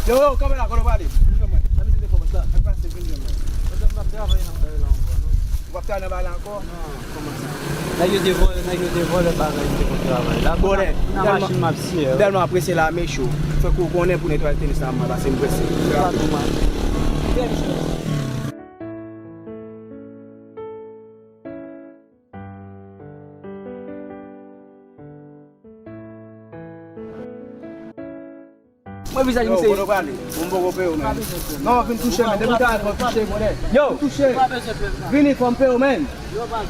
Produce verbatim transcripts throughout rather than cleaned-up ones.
Yo, yo, kanpe la, kote w prale? Vin jwenn mwen. Sa misye te fè bòs la? Mwen pase, vin jwenn mwen. Bòs la, m p ap travay nan bagay la ankò, non. Ou p ap travay nan bagay la ankò? Non, kòman sa? Nèg yo te vòlè, nèg yo te vòlè bagay, m te konn travay la. Bon, nan machin m ap siye. Tèlman apresye la, me cho. Fòk ou konnen pou netwaye tenis la, mwen pase m prese. Sa tou mal. Mwen vizaj misye. Yo, kote w prale? Bon, m poko peye w, men. Non, vin touche, men. Depi w ta al, fò w touche, konnen. Yo! Vin touche. Vini, fò m peye w, men.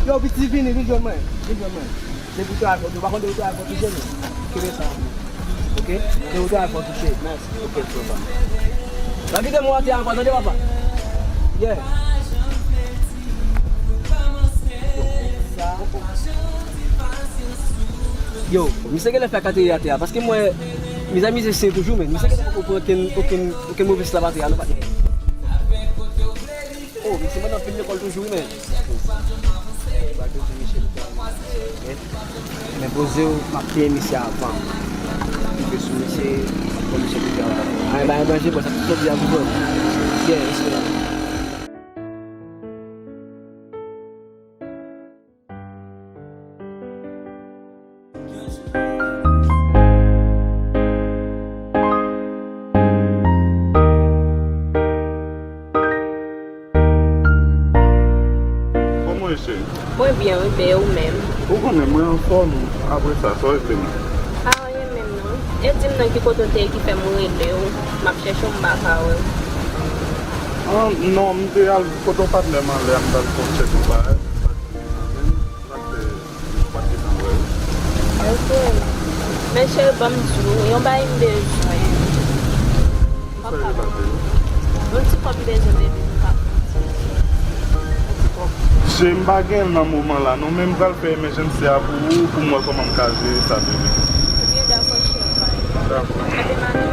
Yo, piti, vini, vin jwenn mwen. Vin jwenn mwen. Depi w ta al, fò, ou pa konn depi w ta al, fò w touche, men. Kenbe sa. Ok? Depi w ta al, fò w touche. Mèsi. Ok, so pa. Pa kite m atè ankò, tande, papa. Yeah. Yo, misye genlè fè kateri atè a, paske m wè, mezanmi, se sen toujou, men misye genlè poko pran okenn, okenn, okenn move slap atè a, non, patnè. Oh, misye mande anpil lekòl toujou, wi, men. Men poze w, m ap peye misye avan. M rive sou misye, m ap pran misye pou travay. Ay, bay danje, bò, sa tout sòt di a pou zòt. Yeah, mesye la. Kòman w ye, cheri? Mwen byen, wi, men e ou menm? Ou konnen, mwen anfòm, apre sa, sa w regle mwen? Pa anyen menm, non. E di m nan ki kote w te ye ki fè m rele w, m ap chèche w, m pa ka wè w. Ah, non, m te al kote yon patnè m anlè a, m t al fè yon chèk yon bagay. Sa k fè m pa t gentan wè w. Ok. Men cheri, ban m di w, yon bagay m bezwen. Sa w ye la, baby? Yon ti kòb m bezwen, baby, m pa pran. Yon ti kòb. Che, m pa gen l nan moman la, non, men m pral fè emejensi a pou ou, pou m wè kòman m ka jere sa, baby. Ebyen, dakò, cheri, bye. Dakò. Happy money.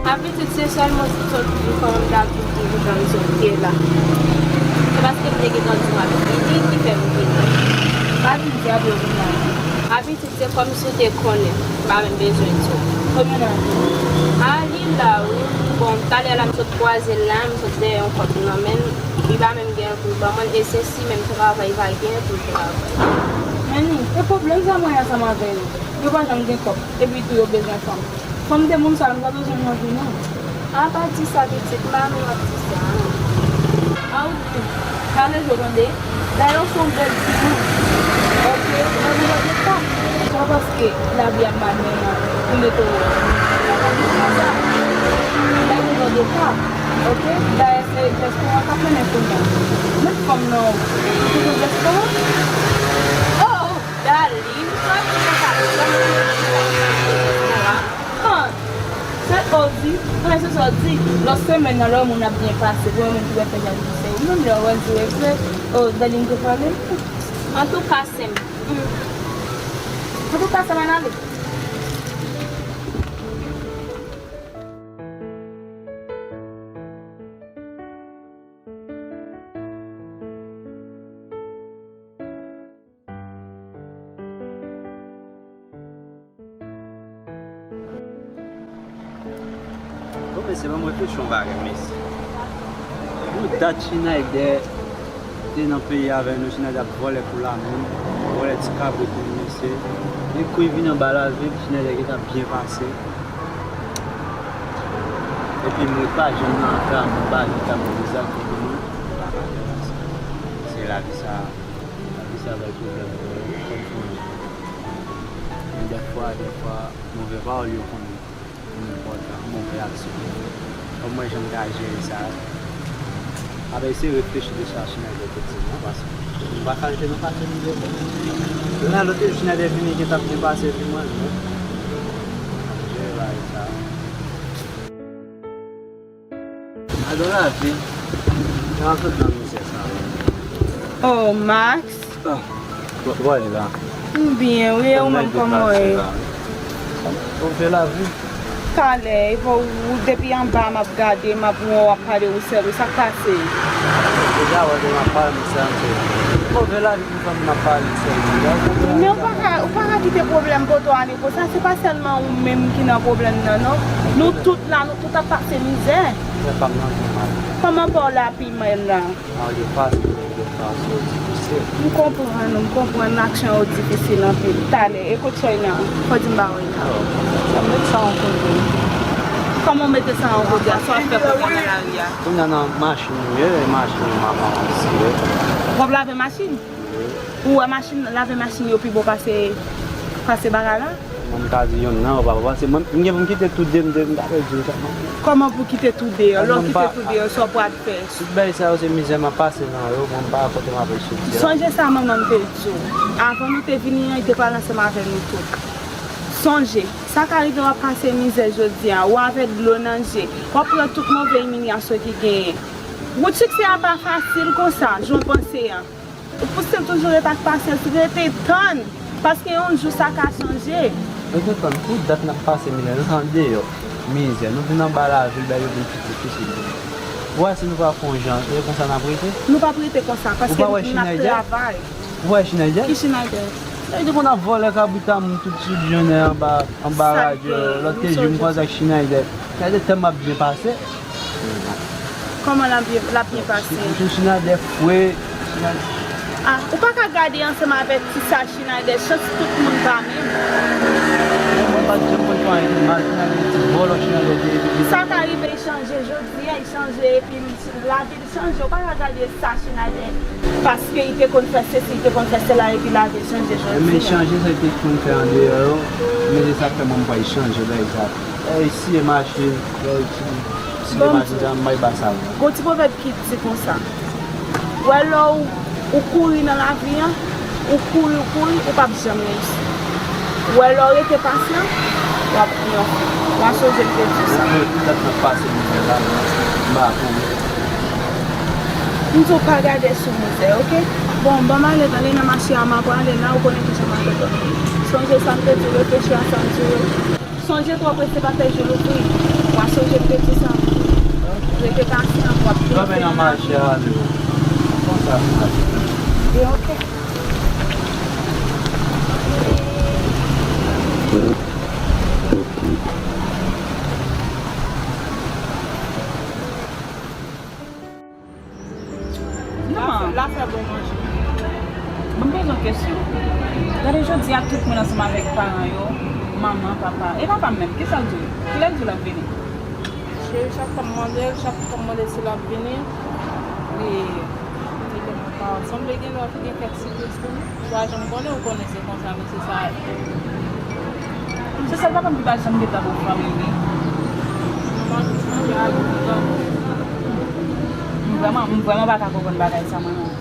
Apitit, se sèlman sot li kòmandan toujou jan m sot ye la. Se paske m te gentan di w m ap vini ki fè m vini. Pa vin di apre w vin la. Apitit, se kòmsi w te konnen. M pa menm bezwen di w. Konbyen tan? A, li la, wi. Bon, talè la, m sot kwaze l la, m sot dèyè yon kòb nan men l. Li pa menm gen pou l ban mwen l, e se si menm travay pa gen pou l travay. Annie, e pwoblèm sa mwen ansanm avè yo. Yo pa janm gen kòb, epi tou yo bezwen fanm. Fanm de moun sa yo, nou pa bezwen manje, non. A, pa di sa, pitit, m pa renmen w ap di sa, non. A, ou di, pale jwe tande. Dayè, w se yon bèl timoun. Ok, ou pa bezwen de kòb. Se pa paske lavi a mal menm pou mete w nan kondisyon sa. Ou pa bezwen de kòb. Ok, dayè, se dyaspora k ap mennen kounye a. Met fanm nan ou. Ou te konn dyaspora? Oh, darling, sa vin nan sa. Ah, se o di, ah, se sa w di. Lòt semèn nan, lè yon moun ap byen pase, pou yon moun ki wè fè jalouzi, se ou menm lè w wè l di reflè, oh, darling, te pale. Antouka, sè m. Antouka, sè m, ann ale. Bon, mesye, ban m reflechi yon bagay, mesye. Yon dat Schneider te nan peyi avè nou, Schneider ap vòlè kou lamen, vòlè ti kabrit nou, mesye. Men kou li vin anba lavi, Schneider gentan byen pase. Epi mwen pa janm nan ka, mwen pa janm ka mwen vizaj pou moun, mwen pa ka fè sa. Se lavi sa, lavi sa bay pwoblèm, mwen konn konnen. Men dèfwa, dèfwa, move pawòl yo konn enpòtan, move aksyon. Kòman mwen janm ka jere sa? Ap eseye reflechi de sa Schneider te di m nan, paske m pa ka rete nan pase m devan. Lè lòt jou Schneider vini, gentan ap byen pase epi mwen, non. Jere bagay sa. Adan lavi, m ap sot nan mizè sa. Oh, Max. Ah, w ale la. M byen, wi, e ou menm, kòman w ye? Ou fè lavi? Talè, epi w depi anba m ap gade, m ap wè w ap pale ou sèl ou, sa k pase? Deja wè depi m ap pale m sèl m se move lavi pou fè m ap pale m sèl m. Men ou pa ka, ou pa ka kite pwoblèm pote w ale konsa, se pa sèlman ou menm ki nan pwoblèm nan non. Nou tout la, nou tout ap pase mizè. Mizè pa m nan tou mal. Kòman pa w la pi mal la? An, yo pase, yo pase, yo difisil. M konprann ou, m konprann aksyon yo difisil anpil. Talè, e kote Soyna? Fò di m ba Soyna. Sa m met sa yon kote. Kòman w mete sa yon kote a? Sa w ap fè kounye a nan lari a? Kounye a nan machin m ye, machin manman an sire. W ap lave machin? Ou wè machin, lave machin yo pi bon pase, pase bagay la? Mwen m ka di yonn nan, ou pa, paske mwen, m gen pou m kite tou de, m de, m ta pèdi yo sèlman. Kòman pou kite tou de yo? Lè w kite tou de yo, sa w pral fè? Tout bagay sa yo se mizè m ap pase nan yo, mwen m pa kote m ap soti a. Sonje sa manman m te di w. Avan nou te vini an, li te pale ansanm avè nou tout. Sonje, sa ka rive w ap pase mizè jodi a, ou avè dlo nan je, w ap pran tout move imilyasyon ki genyen. Wout siksè a pa fasil konsa, jan w panse an. Ou pou stil toujou ret ak pasyans, rete tann, paske yon jou sa ka chanje. Rete tann, pou dat n ap pase mizè, nou se andeyò mizè, nou vin anba lavil, bagay yo vin pi difisil. Ou wè si nou pa fè yon jan, e konsa n ap rete? Nou p ap rete konsa, paske n ap travay. Ou pa wè Schneider? Ou wè Schneider? Ki Schneider? Sa vle di pou n ap vòlè kabrit a moun tout sou jounen anba, anba radyo, lòt te jou m kwaze ak Schneider. Schneider tèlman ap byen pase. Kòman l ap byen, l ap byen pase? Sitou Schneider fre, Schneider. Ah, ou pa ka gade ansanm avèk ti sa Schneider, chans tout moun pa menm. Mwen pa t janm konn fè anyen de mal, Schneider ti vòlò, Schneider te epi. Sa ka rive l chanje jodi a, l chanje epi lavi l chanje, ou pa ka gade sa Schneider. Paske li te konn fè sesi, li te konn fè sela, epi lavi l chanje jodi a. Men chanje sa li te konn fè andeyò yo, men se sa k fè mwen m kwè l chanje bagay sa. Lè l siye machin, lè l siye machin sa, m bay ba sa. Gon ti pwovèb ki di konsa, ou wè lè w, ou kouri nan lavi an, ou kouri, ou kouri, ou p ap janm reyisi. Ou wè lè w rete pasyan, w ap triyonfe. W a sonje m te di w sa. Mwen tout dat m ap pase mizè la, m pa kouri. M di w pa gade sou mizè, oke? Bon, ban m ale, tande nan mache a m ap prale la, ou konnen kijan m ap fè. Sonje sa m te di w, reflechi a sa m di w. Sonje twò prese pa fè je louvri. W a sonje m te di sa. Rete pasyan, w ap byen fè nan lavi. Kanpe nan mache a, ale. Konsa. Byen, oke. Non. La fè bon manje. Ban m poze w kesyon. Gade jodi a tout moun ansanm avèk paran yo, manman, papa. E papa m menm, kisa l di w? Kilè l di w l ap vini? Cheri, chak fwa m mande l, chak fwa m mande si l ap vini, li, li di m pa sanble gen lè gen kèk sipris pou nou. Ou pa janm konnen, ou konnen se konsa mesye sa ye. Se sèl papa m ki pa janm gen tan pou Flori wi. Manman, manman, m vrèman, m vrèman pa ka konprann bagay sa, manman.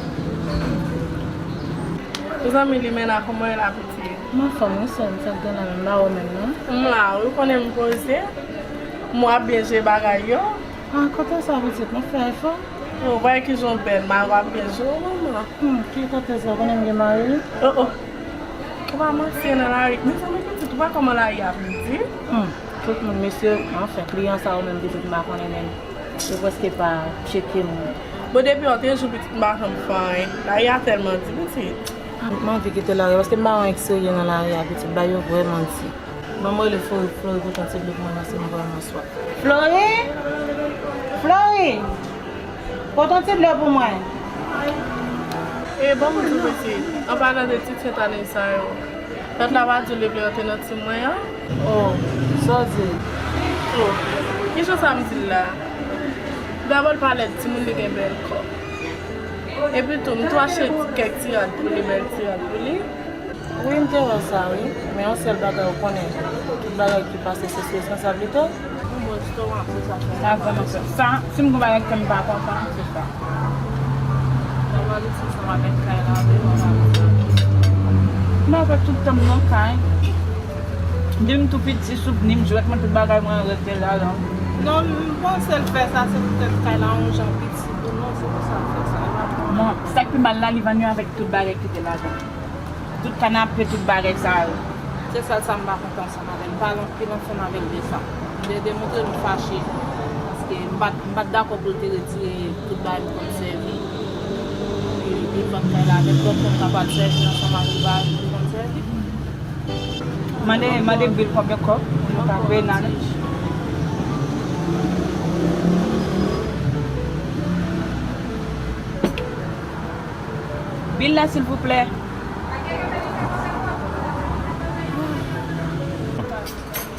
Mezanmi, Limena, kòman w ye la, pitit? M anfòm, wi, sè m, sa k gen la menm, m pa wè w menm, non. M la, wi, ou konnen m poze. M wè w ap byen jere bagay yo. Ah, kote sa, pitit? M ap fè efò. Ou wè kijan w bèl, mari w ap byen jere w, manman. Hmm, ki kote sa? Ou konnen m gen mari, wi. Oh, oh. Ou pa manti nan lari. Mezanmi, pitit, ou pa kòman lari a ap di? Hmm, tout moun, mesye, anfen, kliyan sa yo menm, pitit, m pa konnen menm. Yo prèske pa tcheke moun. Bon, depi yon te jou, pitit, m pa janm fè anyen. Lari a tèlman di, pitit. M anvi kite lari a, paske m pa wè yon èk serye nan lari a, pitit, bagay yo vrèman di. Ban m rele Flori, Flori pote yon ti dlo pou mwen, paske m vrèman swaf. Flori! Flori! Pote yon ti dlo pou mwen. E, ban m di w, pitit, an palan de ti sentane sa yo, tante la pa di w li vle antre nan tim mwen an? Oh, sa w di? Oh, kijan sa m di l la? Dabò, l pa lèd, timoun li gen bèl kò. Epi tou, m tou achte kèk ti rad pou li, bèl ti rad pou li. Wi, m te wè sa, wi. Men yon sèl bagay, ou konnen, tout bagay ki pase, se sou responsablite w. Yon bon ti toman, se sa fè. Sa vrèman fè. Sa, si m gon bagay ke m pa kontan, se sa. Mwen pa di se sa, mwen mèt kay la, men mwen pa di sa. M avèk tout tan m nan kay. Depi m tou piti, souvni m, jwèt mwen, tout bagay mwen rete la, la. Non, m panse l fè sa, se poutèt kay la yon jan piti pou nou, se pou sa l fè sa. Non, sa k pi mal la, li vann yo avèk tout bagay ki te ladan. Tout kanape, tout bagay sa yo. Se sèl sa m pa kontan ansanm avè l. M pale anpil ansanm avè l de sa. Te demontre m fache, paske m pa t, m pa t dakò pou l te retire tout bagay m konn sèvi. E, e vant kay la, nenpòt moun ka pral sèvi ansanm avèk bagay m konn sèvi. Mande, mande Bill konbyen kòb pou nou ka peye nan. Bill la, silvouplè.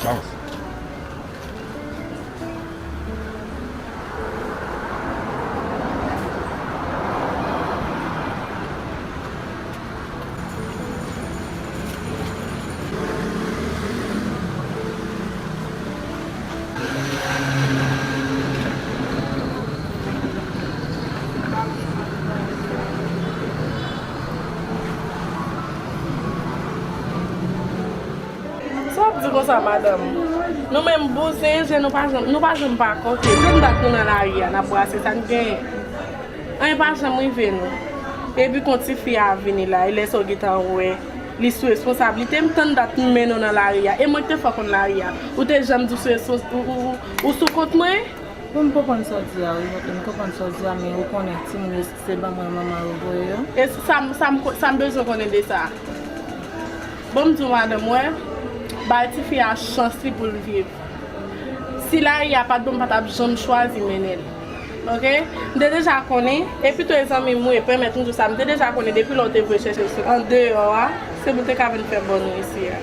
Vamos. Sa w ap di konsa, madanm? Nou menm bouzen je, nou pa janm, nou pa janm pa konte. Tann dat nou nan lari a, n ap brase sa n genyen. Anyen pa janm rive nou. Epi kon tifi a vini la, e lè sa w gentan wè, li sou responsablite m, tann dat m mennen w nan lari a. E mwen ki te fè w konn lari a. Ou te janm di w sou respons-, ou, ou, ou, ou sou kont mwen? Bon, m konprann sa w di a, wi, ok, m konprann sa w di a, men ou konnen timoun yo se ban mwen manman yo voye yo. E sa m, sa m, sa m bezwen konnen de sa? Bon, m di w, madanm, wè, bay tifi a chans li pou l viv. Si lari a pa t bon, m pa t ap janm chwazi mennen l. Ok? M te deja konnen, e pito e zanmi m, wi, pèmèt m di w sa, m te deja konnen depi lè w te voye chèche l sot andeyò a, se pou l te ka vin fè bòn isi a.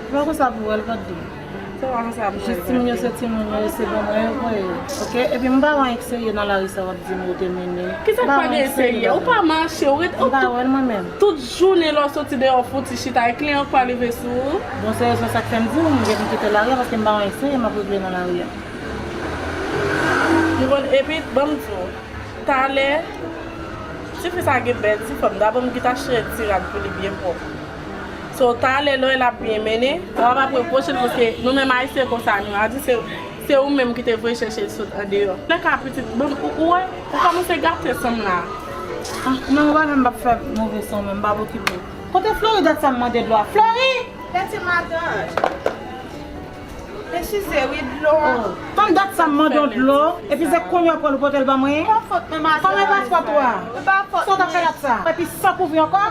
Se pa konsa pou w wè l, Godly. Se pa konsa pou w wè l, Godly. Jis timoun yo se timoun yo, e se ban mwen yo voye yo. Ok? Epi m pa wè anyen ki serye nan lari sa w ap di m ou te mennen. Kisa k pa gen serye? Ou pa mache, ou ret, ou tout, tout jounen lè w soti deyò w fouti chita, e kliyan k pa leve sou ou. Bon, serye, se sa k fè m di w, m gen pou m kite lari a, paske m pa wè anyen ki serye m ap regle nan lari a. M konn, epi, ban m di w, talè, tifi sa gen bèl ti fòm. Dabò m ki ta chire ti rad pou li byen pwòp. So, talè, lè w wè l ap byen mennen, w ap ap repwoche l, paske nou menm Ayisyen konsa nou. A di se, se ou menm ki te voye chèche l sot andeyò. Nan ka pitit, bon, ou, ou wè, ou kòmanse gate san m la. Ah, non, ou pa menm p ap fè move san w menm, m p ap okipe w. Kote Flori, dat sa m mande dlo a? Flori! Tèt se madanj. Eskize wi, dlo an. Oh, tann dat sa m mande w dlo, epi se kounye a w pral pote l ban mwen? Pa fòt mwen, madanj. Kòman e pa fòt ou a? E pa fòt mwen. Sa w t ap fè dat sa? Epi san kouvri ankò?